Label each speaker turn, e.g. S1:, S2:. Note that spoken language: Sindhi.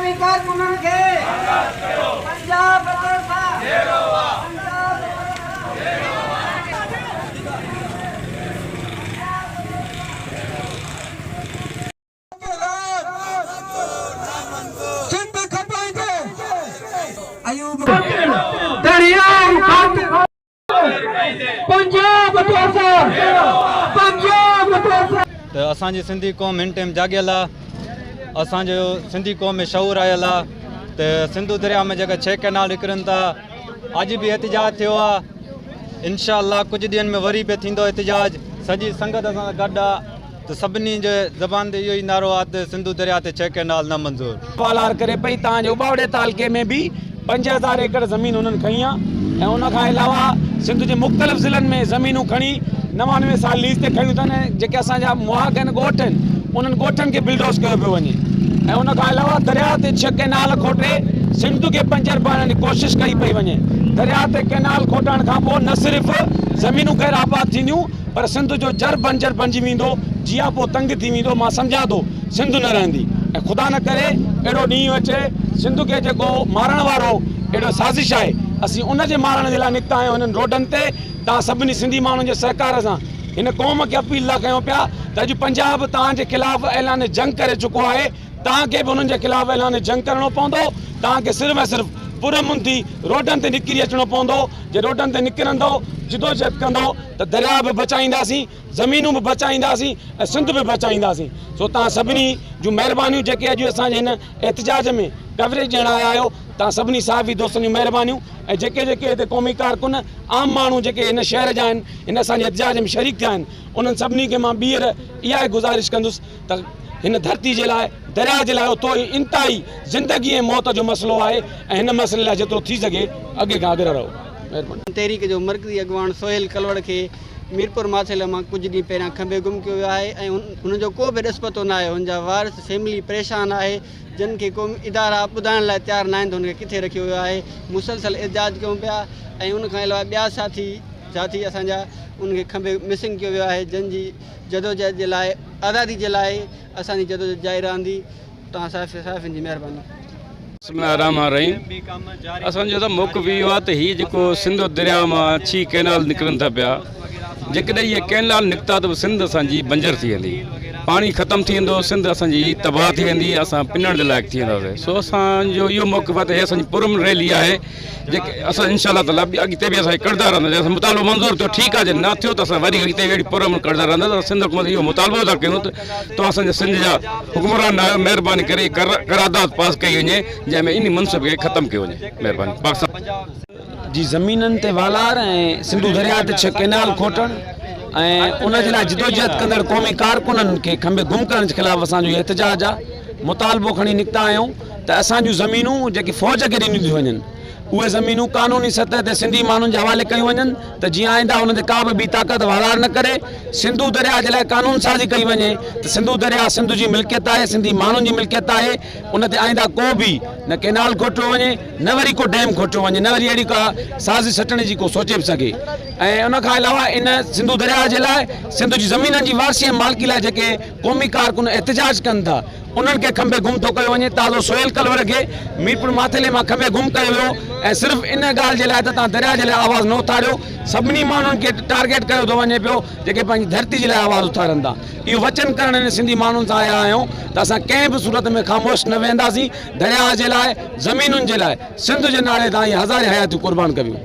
S1: قومي ڪارڪنن کي پنجاب طرفان پنجاب سنڌ کپائيندو ايوب درياء خاطر پنجاب طرفان پنجاب طرفان.
S2: ته اسان جي سنڌي قوم هن ٽيم جاڳيل آ اسان جو سنڌي قوم ۾ شعور آيل آ ته سنڌو درياء ۾ جيڪا ڇهه ڪئنال نڪرن ٿا اڄ به احتجاج ٿيو آ انشاء الله ڪجهه ڏينهن ۾ وري به ٿيندو احتجاج سڄي سنگت اسان سان گڏ آ ته سڀني جي زبان تي اهو ئي نعرو آ ته سنڌو درياء تي ڇهه ڪئنال نه منظور.
S3: والار ڪري پئي تان جو اٻاوڙي تعلقي ۾ به 5000 ايڪڙ زمين انهن کنئي آ ۽ ان کان علاوه سنڌ جي مختلف ضلعن ۾ زمينون کڻي 99 سال ليز تي کنيون اٿن ۽ جيڪي اسان جا مهاڳ آهن ڳوٺ آهن انهن ڳوٺن کي بلڊوز ڪيو پيو وڃي ۽ ان کان علاوه درياء تي ڇهه ڪئنال کوٽي سنڌ کي بنجر بڻائڻ جي ڪوشش ڪئي پئي وڃي درياء تي ڪئنال کوٽائڻ کان پوء نه صرف زمينون غير آباد ٿينديون پر سنڌ جو جر بنجر بنجي ويندو، جياپو تنگ ٿي ويندو، مان سمجهان ٿو سنڌ نه رهندي ۽ خدا نه ڪري اهڙو ڏينهن اچي سنڌ کي جيڪو مارڻ وارو اهڙو سازش آهي اسين ان جي مارڻ جي لاء نڪتا آهيون هنن روڊن تي توهان سڀني سنڌي ماڻهن جي سهڪار سان هن قوم کي اپيل ٿا ڪيون پيا ته اڄ پنجاب توهان جي خلاف اعلان جنگ ڪري چڪو آهي توهان کي به انهن جي خلاف اعلان جنگ ڪرڻو پوندو توهان کي صرف ۽ صرف پرامن ٿي روڊن تي نڪري اچڻو پوندو جي روڊن تي نڪرندو جدوجهد ڪندو ته درياء به بچائينداسين، زمينون به بچائينداسين ۽ سنڌ به بچائينداسين. سو توهان سڀني جون مهربانيون جيڪي اڄ اسان جي هن احتجاج ۾ ڪوريج ڏيڻ آيا آهيو. توهان سڀني صحافي دوستن جون مهربانيون ۽ جيڪي جيڪي هتي قومي ڪارڪن، عام ماڻهو جيڪي هن شهر جا آهن، هن اسان جي احتجاج ۾ شريڪ ٿيا آهن، انهن سڀني کي مان ٻيهر اها ئي گذارش ڪندس ته هن ڌرتي جي لاء، درياء جي لاء اٿو، هي انتهائي زندگي ۽ موت جو مسئلو آهي ۽ هن مسئلي لاء جيترو ٿي سگهي اڳي کان اڳرا رهو. مهرباني.
S4: تحريڪ جو مرڪزي اڳواڻ سهيل ڪلوڙ کي ميرپور ماٿيلي مان ڪجهه ڏينهن پهريان کنڀي گم ڪيو ويو آهي ۽ هن جو ڪو به ڏس پتو ناهي هن جا وارث فيملي پريشان آهي جن کي ڪو ادارا ٻڌائڻ لاء تيار ناهن ته هن کي ڪٿي رکيو ويو آهي مسلسل احتجاج ڪيون پيا ۽ ان کان علاوه ٻيا ساٿي ساٿي اسان جا ان کي کنڀي مسنگ ڪيو ويو آهي جن جي جدوجهد جي لاء آزادي جي لاء اسان جي جدوجهد جاري رهندي توهان صحافين جي مهرباني.
S5: بسم الله الرحمٰن الرحيم اسان جو ته موقف اهو آهي ته هي جيڪو سنڌو درياء مان ڇهه ڪئنال نڪرن ٿا پيا جيڪڏهن اهي ڪئنال نڪتا ته سنڌ اسان جي بنجر ٿي ويندي پاڻي ختم ٿي ويندو سنڌ اسان جي تباهه ٿي ويندي اسان پنڻ جي لائق ٿي وينداسين سو اسان جو اهو موقف آهي ته هي اسان جي پرامن ريلي آهي جيڪي اسان انشاء الله تعالٰي اڳتي به اسان ڪردا رهنداسين اسان مطالبو منظور ٿيو ٺيڪ آهي جي نه ٿيو ته اسان وري اڳتي اهڙي پرامن ڪردا رهنداسين سنڌ حڪومت اهو مطالبو ٿا ڪيون ته توهان اسان جا سنڌ جا حڪمران آهيو مهرباني ڪري قرارداد پاس ڪئي وڃي جنهن ۾ انهي منصوبي کي ختم ڪيو وڃي مهرباني پاڪستان.
S3: جي زمينن تي والار ۽ سنڌو درياء تي ڇهه ڪئنال کوٽڻ ۽ ان جي لاء جدوجهد ڪندڙ قومي ڪارڪنن کي کنڀي گم ڪرڻ جي خلاف اسان جو هي احتجاج آهي مطالبو کڻي نڪتا آهيون ته اسان جون زمينون جيڪي فوج کي ڏنيون ٿيون وڃن اهي زمينون قانوني سطح تي سنڌي ماڻهن جي حوالي ڪيون وڃن ته جيئن آئنده انهن تي ڪا به ٻي طاقت والار نه ڪري. سنڌو درياء جي لاء قانون سازي ڪئي وڃي ته سنڌو درياء سنڌ جي ملڪيت آهي، سنڌي ماڻهن جي ملڪيت آهي، ان تي آئنده ڪو به نه ڪئنال کوٽيو وڃي نه وري ڪو ڊيم کوٽيو وڃي نه وري اهڙي ڪا سازش سٽڻ جي ڪو سوچي به سگهي ۽ ان کان علاوه ان سنڌو درياء جي لاء سنڌ جي زمينن جي وارثي ۽ مالڪي لاء جيڪي قومي ڪارڪن احتجاج ڪن ٿا انهن کي کنڀي گم ٿو ڪيو وڃي، تازو سهيل ڪلور کي ميرپور ماٿيلي مان کنڀي گم ڪيو ويو ۽ صرف ان ڳالهه جي لاء ته توهان درياء جي لاء آواز نه اٿاريو، سڀني ماڻهن کي ٽارگيٽ ڪيو ٿو وڃي پيو جيڪي پنهنجي ڌرتي جي لاء آواز اٿارن ٿا، اهو وچن ڪرڻ هن سنڌي ماڻهن سان آيا آهيون ته اسان ڪنهن به صورت ۾ خاموش نه ويهنداسين، درياء جي لاء، زمينن جي لاء، سنڌ جي نالي تان اهي هزارين حياتيون قربان ڪبيون.